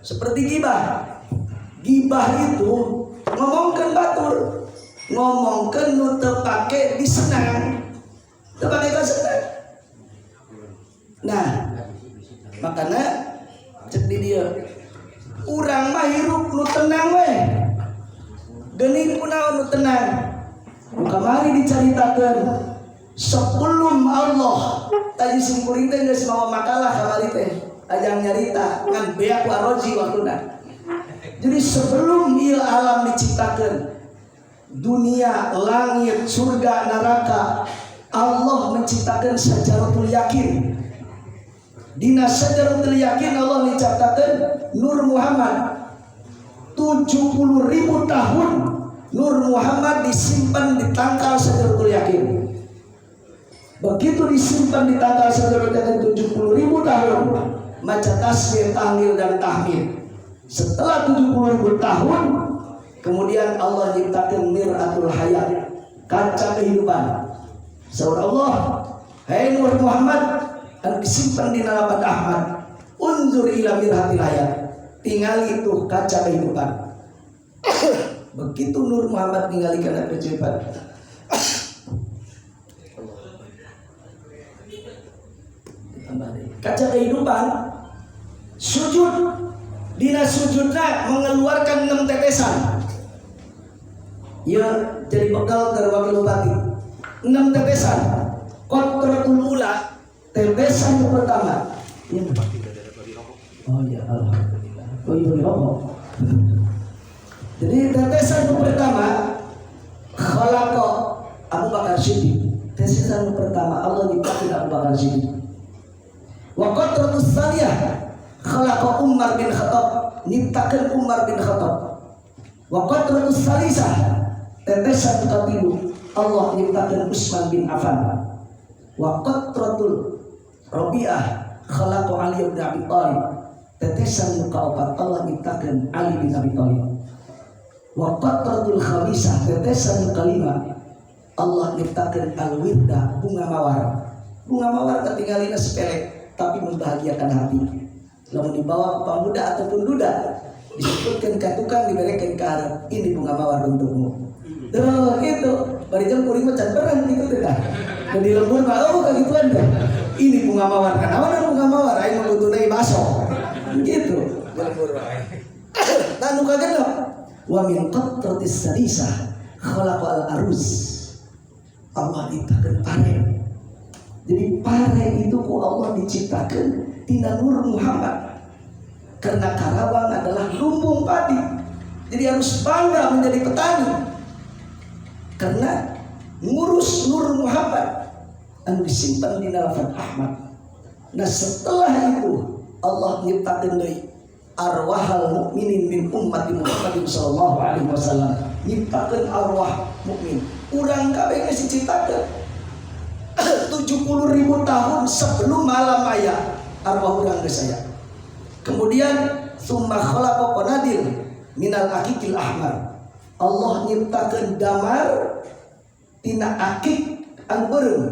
Seperti gibah. Gibah itu ngomongkeun batur, ngomongkeun nu teu pake disenang, teu pake kasenang. Nah, makanya cek di dia, urang mah hirup nu tenang we. Geuning kunaon nu tenang? Nu kamari dicaritakeun sebelum Allah tadi simkuring teh geus mawa makalah kamari teh ajang nyarita ngan beak ku aroji waktuna. Jadi sebelum ieu alam diciptakeun, dunia, langit, surga, neraka, Allah menciptakan syajaratul yakin. Dina syajaratul yakin Allah menciptakan Nur Muhammad. 70.000 tahun Nur Muhammad disimpan di tangkal syajaratul yakin. Begitu disimpan di tangkal syajaratul yakin 70.000 tahun, maca tasbih, tahlil dan tahmid. Setelah 70.000 tahun, kemudian Allah nyiptakan miratul hayat, kaca kehidupan. Saur Allah, "Hai Nur Muhammad, anu disimpan di lafad Ahmad, unzur ila miratil hayat." Tingali tuh kaca kehidupan. Begitu Nur Muhammad ningali kana kehidupan. Kaca kehidupan sujud, dina sujudna mengeluarkan 6 tetesan. Ya, jadi bekal ke wakil bupati. 6 tetesan. Qatratul ula, tetesan yang pertama. Ya. Oh ya, alhamdulillah. Oh iya, rokok. Jadi tetesan yang pertama khalaqa Abu Bakar Siddiq. Tetesan yang pertama Allah nyiptakeun Abu Bakar Siddiq. Wa qatratus tsaniyah khalaqa Umar bin Khattab, nyiptakeun Umar bin Khattab. Wa qatratus tsalisah, tetesan katilu Allah nyiptakeun Utsman bin Affan. Wa qatratul rabi'ah khalaqa Ali bin Abi Thalib, tetesan nu kaopat Allah nyiptakeun Ali bin Abi Thalib. Wa qatratul khamisah, tetesan nu kalima Allah nyiptakeun al-wirda, bunga mawar. Bunga mawar katingalina sepele tapi membahagiakan hati. Lamun dibawa ke pemuda ataupun duda, disebutkan ke tukang, diberikan ke arah, ini bunga mawar untukmu. Tuh gitu. Bari jam kuring mah can pernah gitu teh tah. Dan di lembur mah oh kagituan teh. Ini bunga mawar, kanaon bunga mawar aing mah butuhna baso. Gitu. Di lembur mah. Tah nu kagenep, wa min qatratis sadisah khalaqa al-aruz. Allah nyiptakeun pare. Jadi pare itu ku Allah diciptakeun tina Nur Muhammad. Karena Karawang adalah lumbung padi. Jadi harus bangga menjadi petani. Karena ngurus Nur Muhammad anu disimpan di lafaz Ahmad. Nah setelah itu Allah nyiptakeun deui arwahal mukminin min ummati Muhammadin sallallahu alaihi wasallam. Nyiptakeun arwah mukmin. Urang kabeh geus diciptakeun 70.000 tahun sebelum malam aya arwah urang geus aya. Kemudian summa khalaqa qanadil minal akikil ahmar. Allah nyiptakeun damar tina akik anu beureum.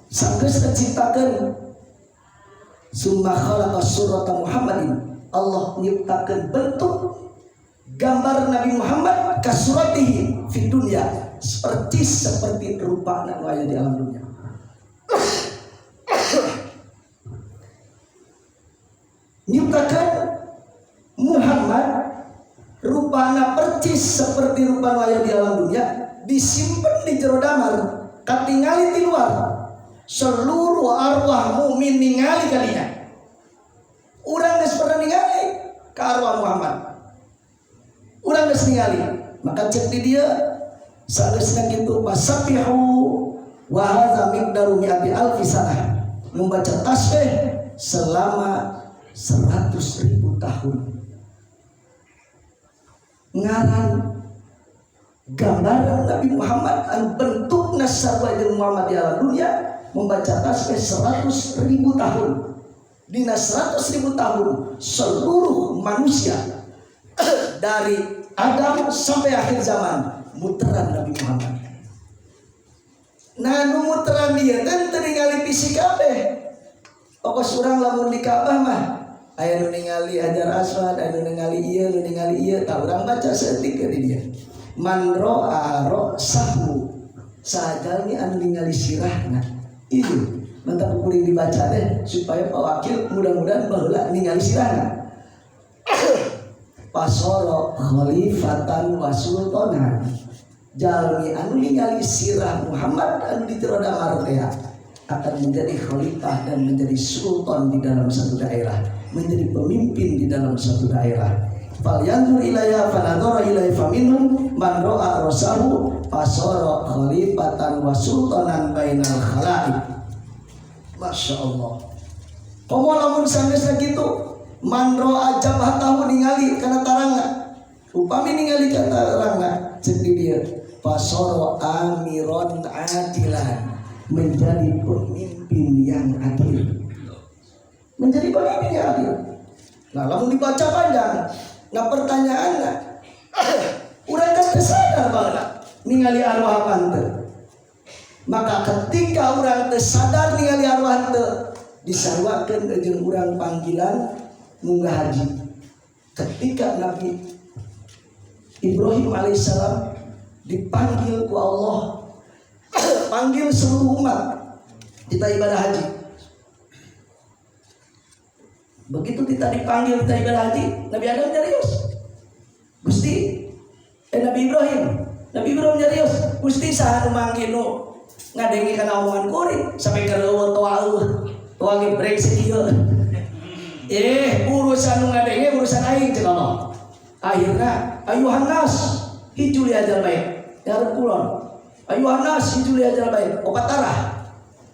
Sanggeus diciptakeun summa khalaqa surata Muhammadin. Allah nyiptakeun bentuk gambar Nabi Muhammad kasuratihi fid dunya, persis seperti rupa nu aya di alam dunia. Nyiptakeun Muhammad rupana percis seperti rupa nu aya di alam dunia, disimpen di jero damar, katingali di luar. Seluruh arwah mukmin ningali kadinya. Urang geus pernah ningali ka arwah Muhammad. Urang geus ningali. Maka cek di dia sageusna kitu fasabbihu wa hadza miqdaru mi'ati alfi sanah. Membaca tasbih selama 100.000 tahun. Ngaran gambaran Nabi Muhammad anu bentukna sarua jeung Muhammad di alam dunia, membaca tasbih 100.000 tahun. Dina 100.000 tahun seluruh manusia dari Adam sampai akhir zaman muteran Nabi Muhammad. Nah nu muteran dia teh teu ningali fisik kabeh. Pokos urang lamun di Ka'bah mah Aya nu ningali Hajar Aswad, aya nu ningali ieu, nu ningali ieu, tah urang baca saeutik di dieu. Man ro'a ra'sahu, sajalmi anu ningali sirahna. Ieu mantap kuring dibaca teh supaya Pak Wakil mudah-mudahan baheula ningali sirahna. Pasoro khalifatan wa sultanan. Jalmi anu ningali sirah Muhammad anu di jero damar teh akan menjadi khalifah dan menjadi sultan di dalam satu daerah, menjadi pemimpin di dalam satu daerah. Fal yanzur ilaiha fanadhara ilaihi faminhum man ra'a rasahu fasara khalifatan wa sultanan bainal khalaik. Masya Allah. Komo lamun sanesna kitu, man ra'a jabhatahu ningali kana tarangna. Upami ningali kana tarangna ceuk di dieu fasara amiron adilan, menjadi pemimpin yang adil. Menjadi pemimpin yang adil. Nah, lamun dibaca panjang, nah pertanyaannya, urang kan teu sadar baheula ningali arwah apa teu. Maka ketika urang teu sadar ningali arwah teu, disaruakeun jeung urang panggilan munggah haji. Ketika Nabi Ibrahim alaihissalam dipanggil ku Allah, panggil seluruh umat kita ibadah haji. Begitu kita dipanggil kita ibadah haji, Nabi Adam nyarios, Gusti, Nabi Ibrahim, Nabi Ibrahim nyarios, Gusti saha nu manggil nu ngadenge kana omongan kuring sampai ka leuweung toa eueuh, toa ge brengsek ieu. Urusan nu ngadenge urusan aing cek Allah. Akhirna ayuhan nas hijul ajal baik. Ngarep kulon. Ayuhan nas hijul ajal baik. Opat arah.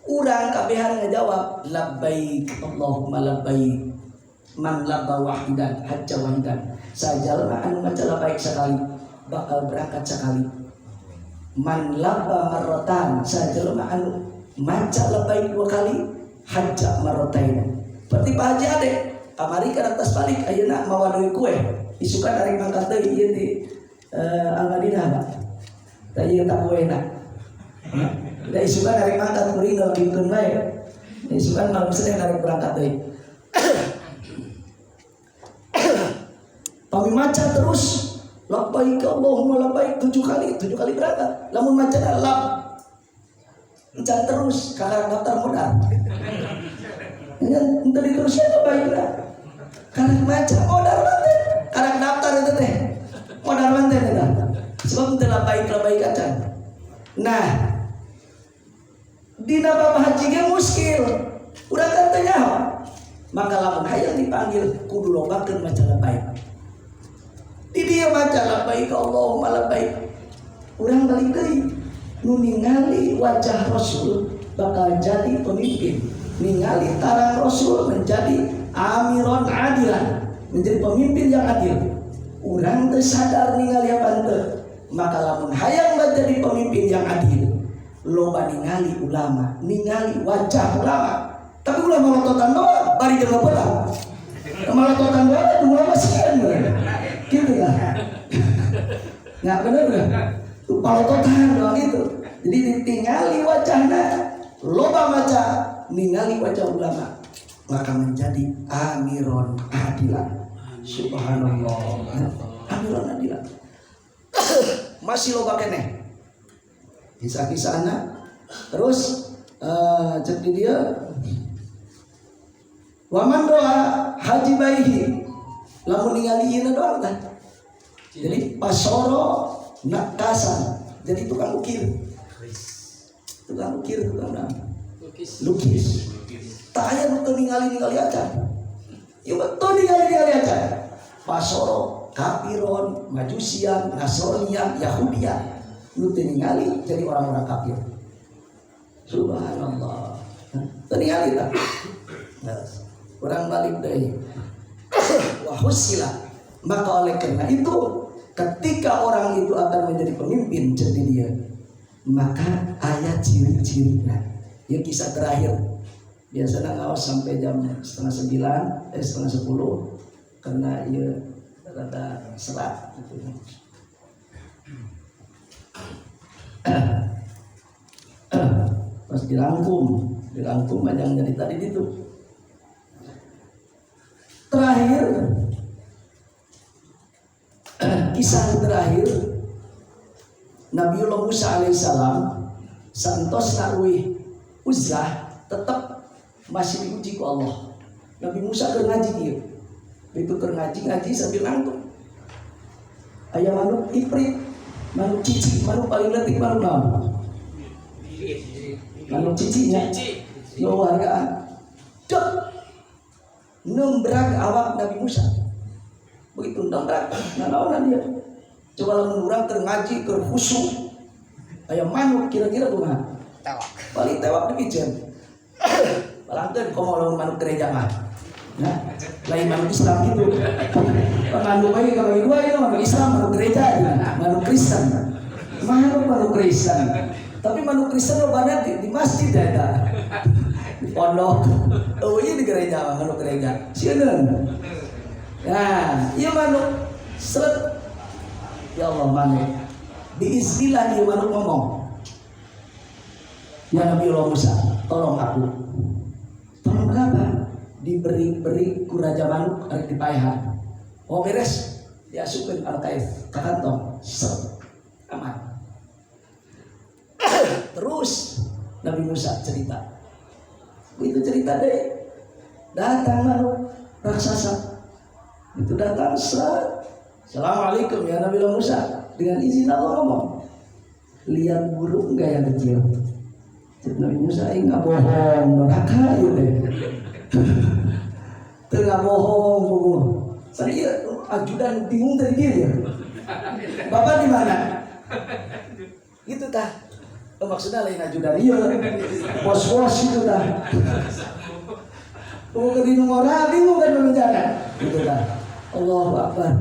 Urang kabehan ngejawab labbaik Allahumma labbaik. Man labba wahidan hajja wahidan. Sajalma anu maca labbaik sekali bakal berangkat sekali. Man labba marratan, sajalma anu maca labbaik dua kali hajja marratain. Berarti Pak Haji Ade kamari kana tas balik ayeuna mawa deui kue. Isukan arek mangkat deui ieu di Al Madinah Pak. Tah ieu tak kuena. Da isukan arek mangkat kuring ngeukeun bae. Isukan malam Senin arek berangkat deui. Pami maca terus labbaik Allahumma labbaik 7 kali, 7 kali berangkat. Lamun maca lab encan terus kakak daftar modal. Nya henteu diteruskeun labbaik lah. Karek maca modal teh, karek daftar itu teh. Modal teh eta. Sebab teu labbaik labbaik acan. Nah, dina bab haji ge muskil. Urang kan teu nyaho. Maka lamun hayang dipanggil kudu lobakeun maca labbaik. Di dia maca labbaik Allahumma labbaik. Urang balik deui nu ningali wajah Rasul bakal jadi pemimpin. Ningali tarang Rasul menjadi amiron adilan, menjadi pemimpin yang adil. Urang teu sadar ningali apa teu. Maka lamun hayang menjadi pemimpin yang adil, loba ningali ulama, ningali wajah ulama. Tapi ulama lototan doang, bari jeung lepetan. Malototan doang, ulama sieun we. Gitu lah. Nggak bener nggak? Tuh palototan doang itu. Jadi ditingali wajahna, loba maca, ningali wajah ulama, maka menjadi amiron adilan. Subhanallah. Amiron adilan. Masih loba keneh. Kisah-kisahna. Terus cek di dia. Waman doa haji baihi. Lamun ningali ieu doang tah. Jadi pasoro nakasan. Jadi tukang ukir. Tukang ukir, tukang lukis. Lukis. Tak aya nu teu ningali-ningali acan. Ieu mah teu ningali-ningali acan. Pasoro, kafiron, majusian, nasronian, Yahudian. Nu teu ningali jadi orang-orang kafir. Subhanallah. Teu ningali tah. Nah, urang balik deui. Wa husila. Maka oleh karena itu ketika orang itu akan menjadi pemimpin jadi dia, maka ayat ciri-cirinya. Ya kisah terakhir. Biasanya ngawas sampai jam 8:30, 9:30 karena ya rada serat gitu. Pas dirangkum aja yang jadi tadi itu. Terakhir, kisah terakhir, Nabiullah Musa alaihissalam santos uih uzlah, tetap masih diuji ku Allah. Nabi Musa keur ngaji kieu. Itu keur ngaji, ngaji sambil ngantuk. Aya manuk iprit, manuk cici, manuk paling leutik manuk naon? Manuk cicinya. Nu hargaan. Dek. Nembrak awak Nabi Musa. Begitu nembrak, nah, naonan dia? Coba lamun urang keur ngaji, keur khusyuk. Aya manuk, kira-kira kumaha? Tewak. Paling tewak demikian. Palangkeun komo lamun manuk gereja mah. Nah, lain manuk Islam gitu. Manuk lagi kalau dua itu manuk Islam, manuk gereja, manuk Kristen. Manuk manuk Kristen. Tapi manuk Kristen lo banyak di masjid ya eta. Di pondok. Oh iya, di gereja mah manuk gereja. Sieun. Nah, iya manuk seret. Ya Allah, manuk. Biiznillah dia manuk ngomong. Ya Nabi Allah Musa, tolong aku. Tolong kenapa? Diberi-beri ku raja manuk arek dipaehan. Oh beres, diasupkeun al-kaif ke kantong. Set. Aman. Terus Nabi Musa cerita. Begitu cerita deh, datang manuk raksasa. Itu datang set. Assalamualaikum ya Nabi Musa. Dengan izin Allah ngomong. Lihat burung enggak yang kecil? Cek Nabi Musa, ini nggak bohong, neraka itu deh. Tengah bohong, bohong. Tadi ya, ajudan bingung tadi dia ya. Bapak di mana? Itu tah. Oh, maksudnya lain ajudan iya. Bos-bos itu tah. Oh, ke ngora bingung kan berbicara. Itu tah. Allahu Akbar.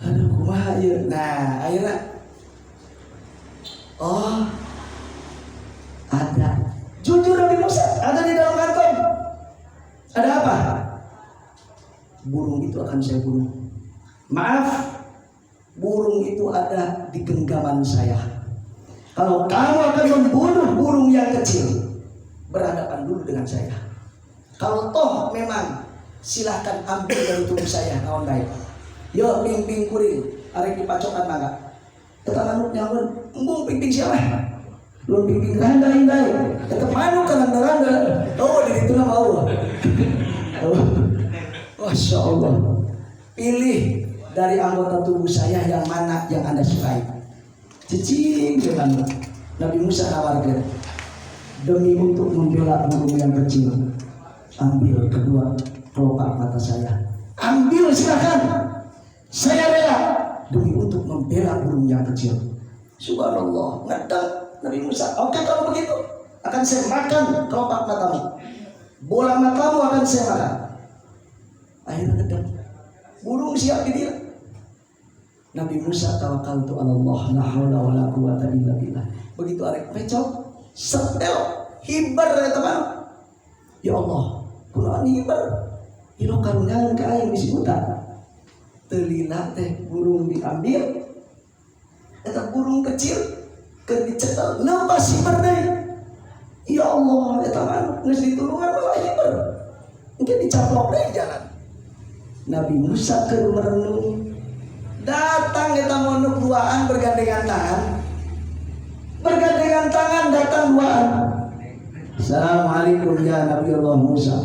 Aduh, kumaha ieu? Nah, akhirnya oh ada. Jujur Nabi Musa ada di dalam kantong. Ada apa? Burung itu akan saya bunuh. Maaf, burung itu ada di genggaman saya. Kalau kamu akan membunuh burung yang kecil, berhadapan dulu dengan saya. Kalau toh memang silahkan ambil dari tubuh saya, naon baik. Yo pingping kuring, arek dipacokan mangga. Eta manuk nyamun, embung pingping siapa? Lu pingping randa indai. Eta manuk kan randa. Oh, di ditu mau. Oh. Masya Allah. Pilih dari anggota tubuh saya yang mana yang Anda sukai. Cicing dengan Nabi Musa nawarkan, demi untuk membela burung yang kecil, ambil kedua kelopak mata saya. Ambil silakan. Saya rela demi untuk membela burung yang kecil. Subhanallah, ngedang Nabi Musa. Oke kalau begitu, akan saya makan kelopak matamu. Bola matamu akan saya makan. Akhirnya ngedang. Burung siap di dia. Nabi Musa tawakkaltu ala Allah, la haula wala quwata illa billah. Begitu arek pecok, setel hiber ya teman. Ya Allah, kunaon hiber? Ilo karungan ka aing bisi buta. Teu lila teh burung diambil. Eta burung kecil keur dicekel lepas hiber deui. Ya Allah, eta manuk geus ditulungan malah hiber. Mungkin dicaplok deui jalan. Nabi Musa keur merenung, datang eta manuk duaan bergandengan tangan. Bergandengan tangan datang duaan. Assalamualaikum ya Nabi Allah Musa.